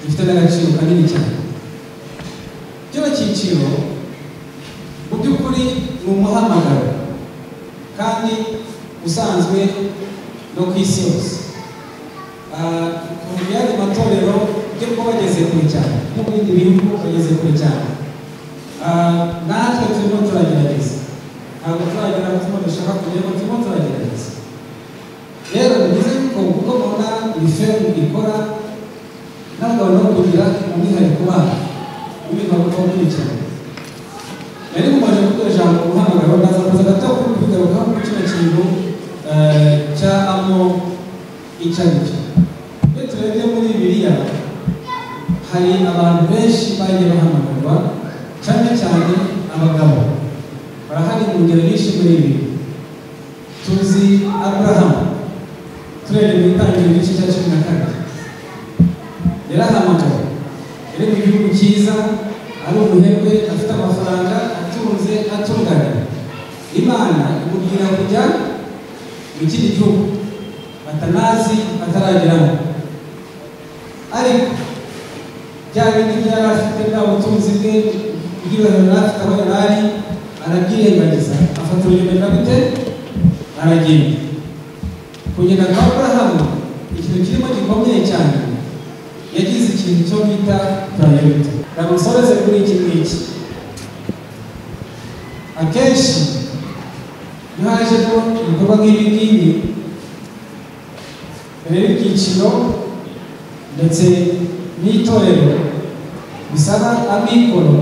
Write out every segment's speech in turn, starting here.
Gifite n'agaciro kanini cyane. Kino cyiciro mu by'ukuri ni umuhamagaro kandi usanzwe no ku isi yose. Mu yandi matorero byo kuba bageze kure cyane, no mu bindi bihugu bageze kure cyane. Natwe turimo turagerageza, ntabwo turagera aho turimo dushaka kugera, turimo turagerageza. Rero ni byiza yuko kuko mubona iyi femu ikora n'abagabo no kugira umwihariko wabo w'ibintu bagomba gukurikirana. Nari mumaze kuvuga ijambo umuhamagaro, ndaza kuza gato kubigarukaho kuri kino kintu cya amo icyo ari cyo. Iyo turebye muri Bibiliya hari abantu benshi bagiye bahamagarwa, cyane cyane abagabo. Barahari mu ngero nyinshi muri Bibiliya. Tuzi Aburahamu, turebye mu itangiriro igice cya 12. Yarahamagawe, yari mu gihugu cyiza, ari umuherwe, afite amafaranga, atunze, atunganye. Imana imubwira kujya mu kindi gihugu batanazi, batarageramo. Ariko bya bindi yari afite, bwa butunzi bwe, ibyubahiro yari afite aho yari ari, arabyirengagiza, afata urugendo gute, aragenda. Kugenda kwa Aburahamu, ikintu kirimo gikomeye cyane, yagize ikintu cyo bita priority. Ndamusoreze kuri iki ngiki. Akenshi iyo haje ko ibikorwa nk'ibi ngibi, mbere y'ibyiciro ndetse n'itorero bisaba amikoro,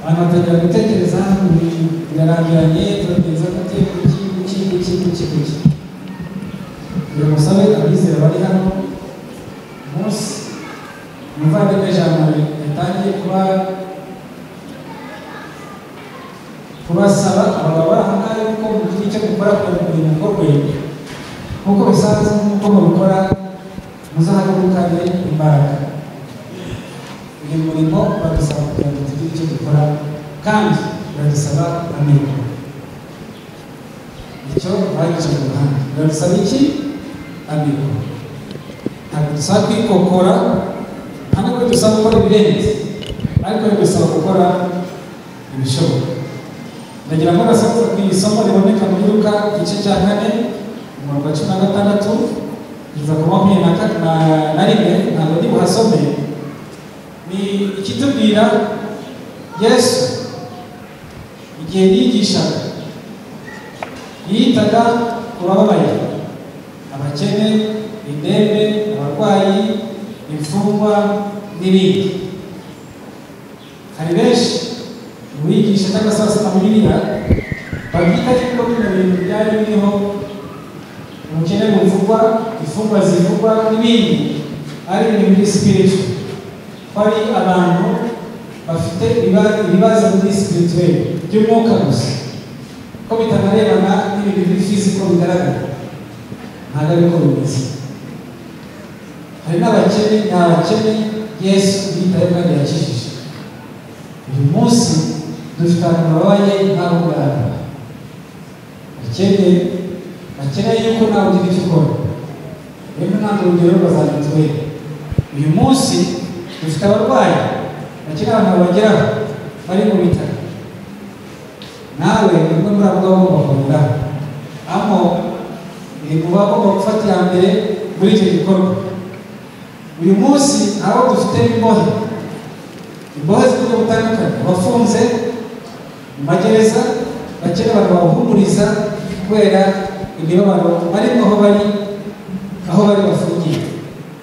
abantu batangira gutekereza birarambiranye, turagenza gute, kuki, kuki, kuki, kuki, kuki. Kugira ngo musabe abizera bari hano umunsi umuvandimwe Jean Marie yatangiye kubasaba abagabo bari aha ngaha yuko mugira icyo mukora kugira ngo umurimo ukorwe nk'uko bisanzwe, nk'uko mubikora, muzahagurukane imbaraga. Uyu murimo badusaba kugira ngo tugire icyo dukora, kandi biradusaba amikoro. Icyo bagize mu ruhande biradusaba iki? Amikoro. Ntabwo dusaba kwikokora, nta nubwo dusaba gukora ibirenze, ariko bidusaba gukora ibishoboka. Ndagira ngo nasohoze ku isomo riboneka muri Luka igice cya 4 umurongo wa 16 kugeza ku 21, ntabwo ndi buhasome. Ni ikitubwira Yesu igihe yigishaga, yitaga ku bababaye, abakene, indembe, abarwayi, imfungwa n'ibindi. Hari benshi mu bigisha cyangwa se abasoma Bibiliya babyita yuko bino bintu byari biriho, ubukene buvugwa, imfungwa zivugwa n'ibindi, ari ibintu biri spiritual, ko ari abantu bafite ibibazo muri spirituel by'umwuka gusa, ko bitanarebana n'ibintu biri physical bigaragara. Ntabwo ariko bimeze. Hari n'abakene, ni abakene Yesu yitayeho kandi yakijije. Uyu munsi dufite abantu bababaye nk'abo ngabo, bakeneye yuko nawe ugira icyo ukora. Rero ntabwo urugero rwa za mituweli. Uyu munsi dufite abarwayi bakeneye abantu babageraho bari mu bitaro. Nawe ni umwe muri abo ngabo ugomba kubageraho. Aho iri mu bagomba gufata iya mbere muri icyo gikorwa. Uyu munsi hari abo dufite imbohe, imbohe z'uburyo butandukanye, abafunze mu magereza bakeneye abantu babahumuriza kubera imibabaro barimo aho bari bafungiye,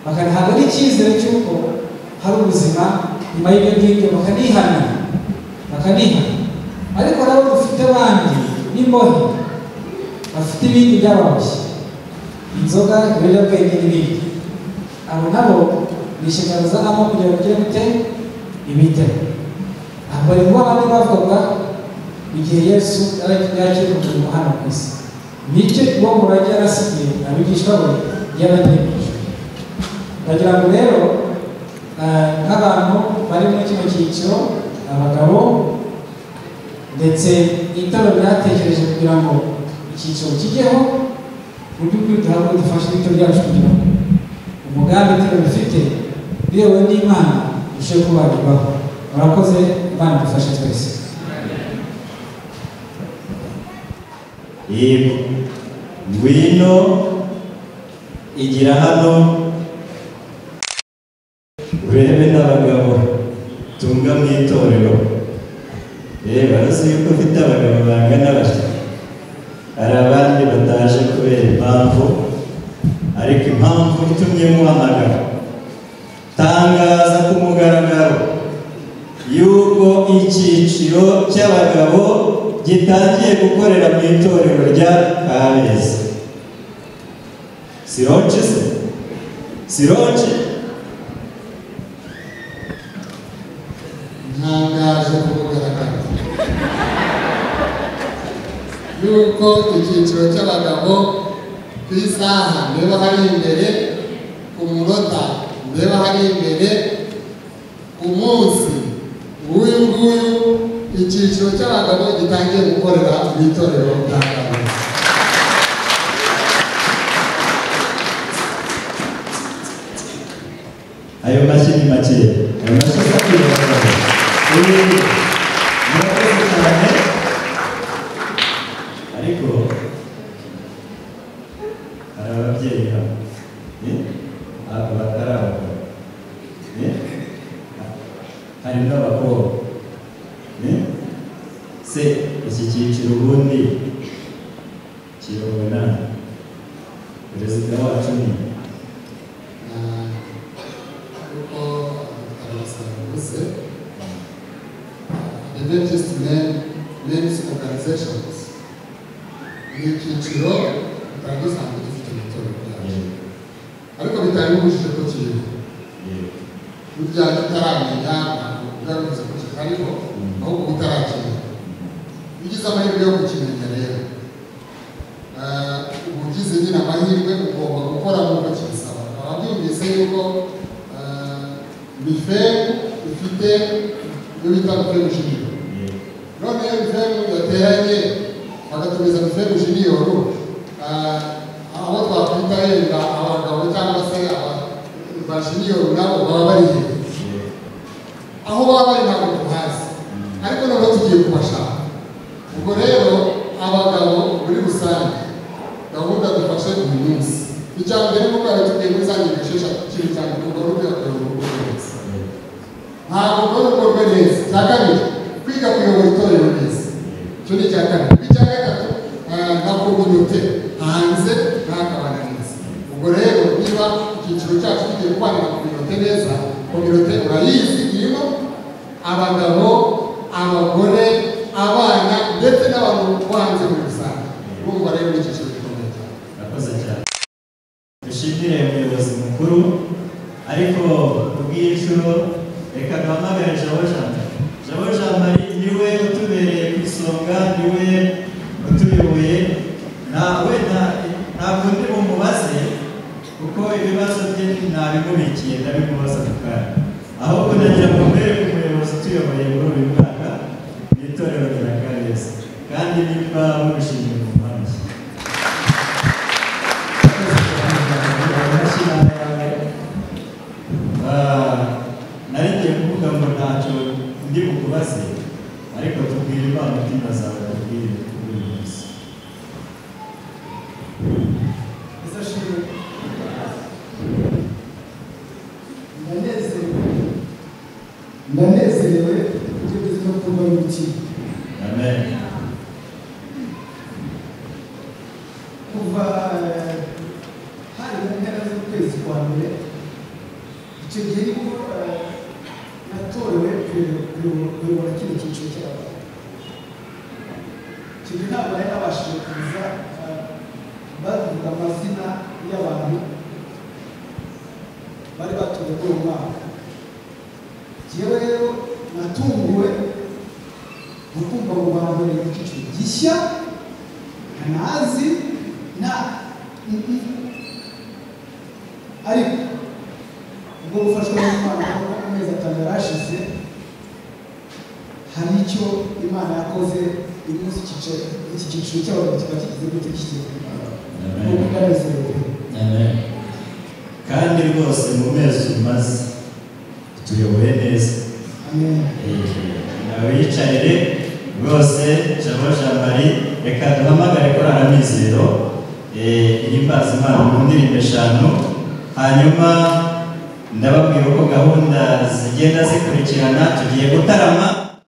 bakanahabwa n'icyizere cy'uko hari ubuzima nyuma y'ibyo ngibyo, bakanihana. Ariko nabo dufite abandi n'imbohe bafite ibindi byababoshye, inzoga, ibiyobyabwenge n'ibindi. Abo nabo ni inshingano za amo kugira ngo bagere gute ibitego. Abo bari kuba abandi bavugaga igihe Yesu yari akiri mu hano ku isi. Nicyo uwo murage yarasigiye abigishwa be yaragiye mu ijuru. Ndagira ngo rero nk'abantu bari muri kino cyiciro, abagabo ndetse itorero ryatekereje kugira ngo icyiciro kijyeho, mu by'ukuri duhabwe dufashe itorero ryacu kugira ngo umugambi itorero rifite Biyobowe n'Imana urusheho kubagerwaho. Murakoze, Imana idufashe twese. Yego, ngwino igira hano urebe n'abagabo tunga mu itorero. Barazi yuko ufite abagabo bangana batya. Hari abandi bataje kubera impamvu, ariko impamvu itumye muhamagara, tangaza ku mugaragaro yuko icyiciro cy'abagabo gitangiye gukorera mu itorero rya Kabeza. Sironje se? Sironje? Ntangaje ku mugaragaro yuko icyiciro cy'abagabo ku isaha ndeba hari imbere, ku munota ndeba hari imbere, ku munsi w'uyu nguyu icyiciro cy'abagabo gitangiye gukorera mu itorero rya Kabeza. Ayo mashyi ni make, ayo mashyi asakira abagabo. Murakoze cyane. Ariko hari ababyeyi hano batari abagabo, hari n'abakobwa. Se iki cyiciro ubundi kiyobowe na perezida wacu ni kuko abasabuze Adventist Men's Organizations ni icyiciro tutari dusanzwe dufite mu itorero ryacu, ariko bitari bibujije ko kiriho. Burya tutaramenya ntabwo biba bivuze ko kitariho, ahubwo utarakimenya. Iyo ugize amahirwe yo kukimenya rero, uba ugize nyine amahirwe, ugomba gukora nk'uko kibisaba. Ababyumvise yuko MIFEM ifite iyo bita MIFEM Junior. None iyo MIFEM yateranye bagatumiza MIFEM Junior, abo twakwita yenda abagabo cyangwa se ba junior nabo baba bari hehe? Aho baba bari ntabwo tuhazi, ariko noneho tugiye kubashaka. Ubwo rero abagabo muri rusange gahunda dufashe uyu munsi, icya mbere nuko yari tugiye muri za ngingo esheshatu, ikintu cya mbere umugore ukwiye kuyobora urugo neza, ntabwo ukora urugo rwe neza. Icya kabiri, kwiga kuyobora itorero neza, icyo ni icya kabiri. Icya gatatu, na kominote hanze ntakabana neza. Ubwo rero niba icyiciro cyacu kigiye kubana na kominote neza, kominote urayizi irimo abagabo, abagore, abana ndetse n'abantu bo hanze muri rusange. Urumva rero ni icyiciro gikomeye cyane. Murakoze cyane. Dushimire umuyobozi mukuru, ariko kubw'inshuro reka duhamagare Jabo Jean Marie. Jabo Jean Marie niwe utubereye ku isonga, niwe utuyoboye. Nawe ntabwo ndi bumubaze kuko ibibazo bye ntabimubikiye, ndabimubaza ku kanya. Ahubwo ndagira ngo mbereke umuyobozi utuyoboye muri uyu mwaka mu itorero rya Kabeza, kandi niba mubishimiye mu mpamvu. Nari ngiye kuvuga ngo ntacyo ndi bukubaze, ariko tubwire Imana umutima zawe, tubwire kuri uyu munsi. Ndanezerewe ibyo ngeze no kuba y'umutima. Amen. Kuva hari mu mpera z'ukwezi kwa mbere, icyo gihe nibwo natorewe kuyobora kino cyiciro cy'abagabo. Icyo gihe ntabwo nari nabashije kuza bavuga amazina y'abantu bari batowe muri uwo mwaka. Jyewe rero natunguwe no kumva ngo bantoreye icyiciro gishya ntazi na ariko ubwo gufashwa n'Imana kuko amezi 5 yarashize, hari icyo Imana yakoze. Uyu munsi iki cyiciro cy'abagabo kikaba kigize gute kigiye Amen. Kandi rwose mu mezi umaze Tuyoboye neza. Nabiyicarire rwose. Jabo Jean Marie, reka duhamagare korali Amizero ihimbaza Imana mu ndirimbo 5, hanyuma ndababwira uko gahunda zigenda zikurikirana. Tugiye gutarama.